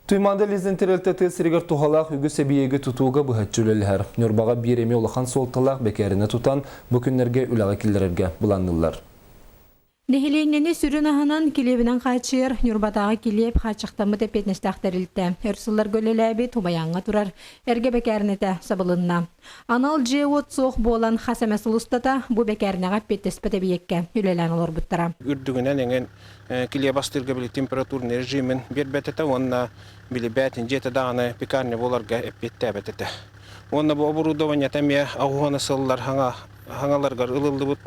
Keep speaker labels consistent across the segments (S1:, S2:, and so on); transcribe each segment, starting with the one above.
S1: Туймаада лизинг тэрилтэ тыа сиригэр туһалаах үгүс эбийиэги тутууга быһаччы үлэлэһэр. Ньурбаҕа биир эмиэ улахан суолталаах бэкээринэ тутан, бу күннэргэ үлэҕэ киллэрэргэ былаанныыллар.
S2: Нэһилиэнньэни сүрүн аһынан килиэбинэн хааччыйар Ньурбатааҕы килиэп хааччахтаммыт эппиэтинэстээх тэрилтэ. Өр сылларга үлэлээбит Убайааҥҥа турар эргэ бэкээринэтэ сабылынна. Анал дьиэ-уот суох буолан хас эмэ сыл устата бу бэкээринэҕэ эппиэттэспэт эбийиэккэ үлэлээн олорбуттара.
S3: Үрдүгүнэн эҥин килиэп астыырга били температурный режимин биэрбэт этэ уонна били бээтин дьиэтэ даҕаны пекарня буоларга эппиэттээбэт этэ. Уонна бу оборудованиета эмиэ аҕуһуона сыллар хаҥаларыгар ылыллыбыт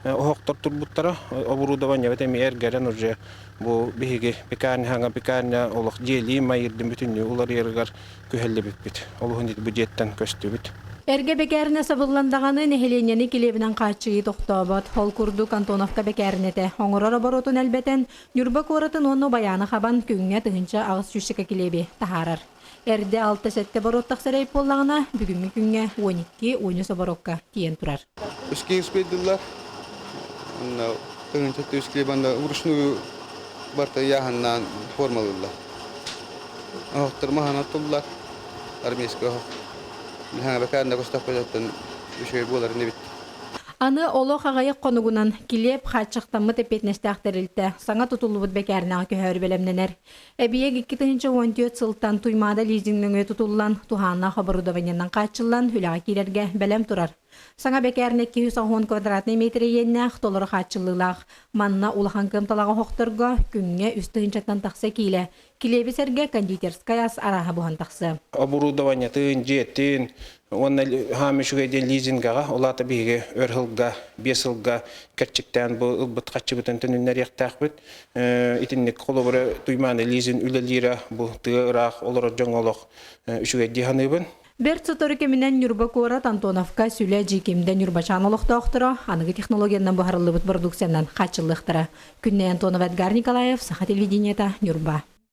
S3: оһохтор турбуттара. Оборудованиебыт эмиэ эргэрэн уже бу биһиги пекарня хаҥа пекарня олох дьиэлии майырдын бүтүннүү уларыйарыгар күһэллибиппит. Олуһун бу дьиэттэн көстүбүт.
S2: Эргэ бэкээринэ сабыллан даҕаны нэһилиэнньэни килиэбинэн хааччыйыы тохтообот. Ол курдук Антоновка бэкээринэтэ оҥорор оборотун элбэтэн, Ньурба куоратын уонна Убайааны хабан күҥҥэ 1800 килиэби таһаарар. Эрдэ 6-7 боруот тахсар эбит буоллаҕына, бүгүҥҥү күҥҥэ 12-13 оборокка тиийэн турар.
S4: Үскей успейдыллар. Онно тыһыынча үс килиэбанна вручную барта ыйааһыннаан формалыыллар. Оһохтор маһан оттуллар. Армейскай оһох. Хаҥа бэкээринэ көстөхпүтүттэн үчүгэй буолар инибит.
S2: Аны олох аҕыйах хонугунан килиэп хааччахтаммыт эппиэтинэстээх тэрилтэ саҥа тутуллубут бэкээринэҕэ көһөөрү бэлэмнэнэр. Эбийиэк 2014 сылтан Туймаада лизинг нөҥүө тутуллан, туһааннаах оборудованиенан хааччыллан үлэҕэ киирэргэ бэлэм турар. Саҥа бэкээринэ 210 квадратнай метр иэннээх, толору хааччыллыылаах. Манна улахан кыамталаах оһохторго күҥҥэ үс тыһыынчаттан тахса киилэ килиэби сэргэ кондитерскай ас арааһа буһан тахсыа.
S3: Оборудованиетын, дьиэтин уонна хаам үчүгэй диэн лизингаҕа, ол аата биһиги өр сылга, биэс сылга кэрчиктээн бу ылбыт хаччыбытын төнүннэриэхтээхпит. Итинник холобура Туймаана лизин үлэлиирэ бу тыа ыраах олорор дьоҥҥо олох үчүгэй дии саныыбын.
S2: Бэрт сотору кэминэн Ньурба куорат Антоновка, Сүлэ, Дьиикимдэ, Ньурбачаан олохтоохторо аныгы технологиянан буһарыллыбыт продукциянан хааччыллыахтара. Күннэй Антонова, Эдгар Николаев, Саха телевидениета, Ньурба.